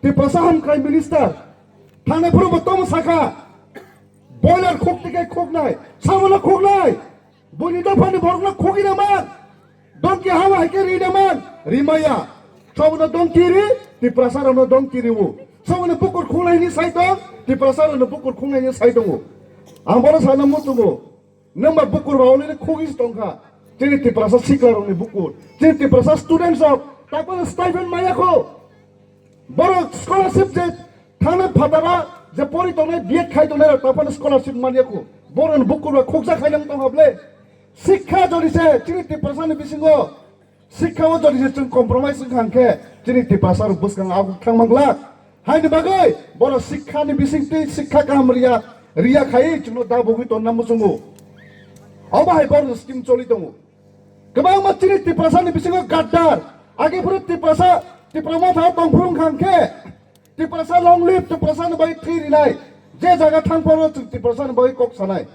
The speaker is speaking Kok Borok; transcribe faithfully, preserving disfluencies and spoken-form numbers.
Tiprasa hamkrai minister. Thangnaphuru bo tamo sakha. Boiler khuk tikai khuknai. Sabono khuknai. Buini dophani borokno khugina man. Dongki hawa haike rina man. Rimaya. Sabono dongki ri. Tiprasa rokno dongki riwo. Sabono bukur khungnaini sai tong. Tiprasa rokno bukur khungnaini sai tongo. Ang bono sana mutumo. Nangba bukur ba already khogis tongkha. Chini Tiprasa siklarokni bukur. Chini Tiprasa students rok. Takmano stipend maya kho. Borok scholarship je thangna phatara je pori tongnai B Ed khai tongnai rok taphano scholarship manya kho. Borok bukur ba khoksa khai nang tongha ble. Sikha jodi se chini Tiprasa ni bisingo sikha o jodi se chwng compromise wngkha hwnkhe chini Tiprasa rok bwskang aguk thang mangla. Haini bagwi borok sikha ni bisingtwi sikha kaham riya riya khai chwngno da bugwi tonna muchungo. Obo hai borok scheme choli tongo. Kwbangma chini Tiprasa ni bisingo gaddar. Age phuru Tiprasa, Tipra Motha tongphuru wngkha hwnkhe, Tiprasa long live, Tiprasa ni bai thwi rinai. Je jaga thang phuru chwng Tiprasa ni bai kok sanai.